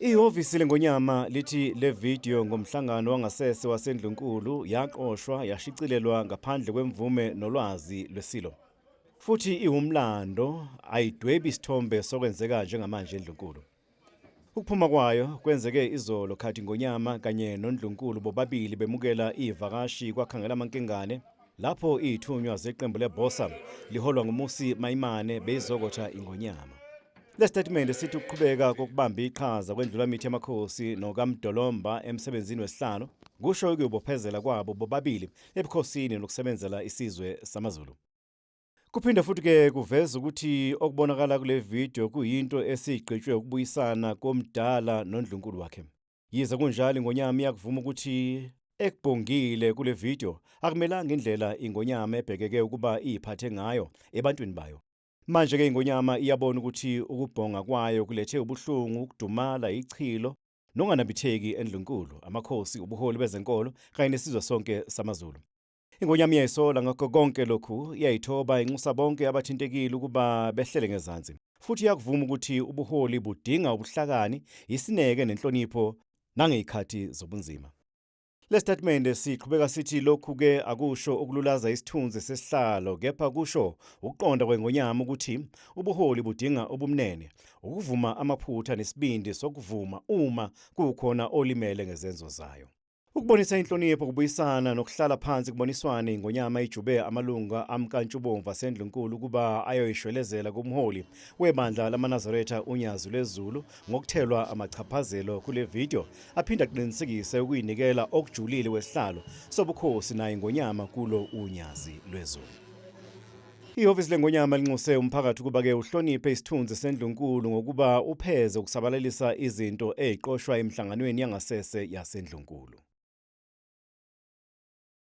Ihhovisi leNgonyama lithi le video ngomhlangano wangasese waseNdlunkulu yaqoshwa yashicilelwa ngaphandle kwemvume nolwazi lweSilo. Futhi iwumlando, ayidwebi isithombe sokwenzeka njengamanje eNdlunkulu. Ukuphuma kwayo kwenzeke izolo khathi Ngonyama kanye noNdlunkulu bobabili bemukela ivakashi kwakhangela amankengane lapho izithunywa zeqembu leBosa liholwa nguMusi Maimane beyizokotha iNgonyama. Lesitatimende sithi ukuqhubeka kokubamba iqhaza kwendlulamithi yamakhosi nokaMdolomba emsebenzini wesihlalo kusho ukuyobophezela kwabo bobabili ebukhosini nokusebenzela isizwe samaZulu. Kuphinde futhi-ke kuveza ukuthi okubonakala kule video kuyinto esigqitshwe ukubuyisana komdala nondlunkulu wakhe. Yize kunjalo iNgonyama iyakuvuma ukuthi ekubhongile kule video akumelanga indlela iNgonyama ebhekeke ukuba iyiphathe ngayo ebantwini bayo. Manje-ke iNgonyama iyabona ukuthi ukubhonga kwayo kulethe ubuhlungu, ukudumala, ichilo nokunganambitheki eNdlunkulu, amakhosi, ubuholi bezenkolo kanye nesizwe sonke samaZulu. Ingonyama iyayisola ngakho konke lokhu, iyayithoba inxusa bonke abathintekile ukuba behlele ngezansi. Futhi iyakuvuma ukuthi ubuholi budinga ubuhlakani, isineke nenhlonipho nangezikhathi zobunzima. Lesitatimende siqhubeka sithi lokhu-ke akusho ukululaza isithunzi sesihlalo kepha kusho ukuqonda kweNgonyama ukuthi ubuholi budinga ubumnene, ukuvuma amaphutha nesibindi sokuvuma uma kukhona olimele ngezenzo zayo. Ukubonisa inhlonipho, ukubuyisana nokuhlala phansi kuboniswane iNgonyama ijube amalunga amnkantshubomvu aseNdlunkulu ukuba ayoyishwelezela kumholi webandla lamaNazaretha uNyazi lweZulu ngokuthelwa amachaphazelo kule video aphinde aqinisekise ukuyinikela okujulile kwesihlalo sobukhosi nayo iNgonyama kulo uNyazi lweZulu. Ihhovisi leNgonyama linxuse umphakathi ukuba-ke uhloniphe isithunzi seNdlunkulu ngokuba upheze ukusabalalisa izinto eziqoshwa emhlanganweni yangasese yaseNdlunkulu.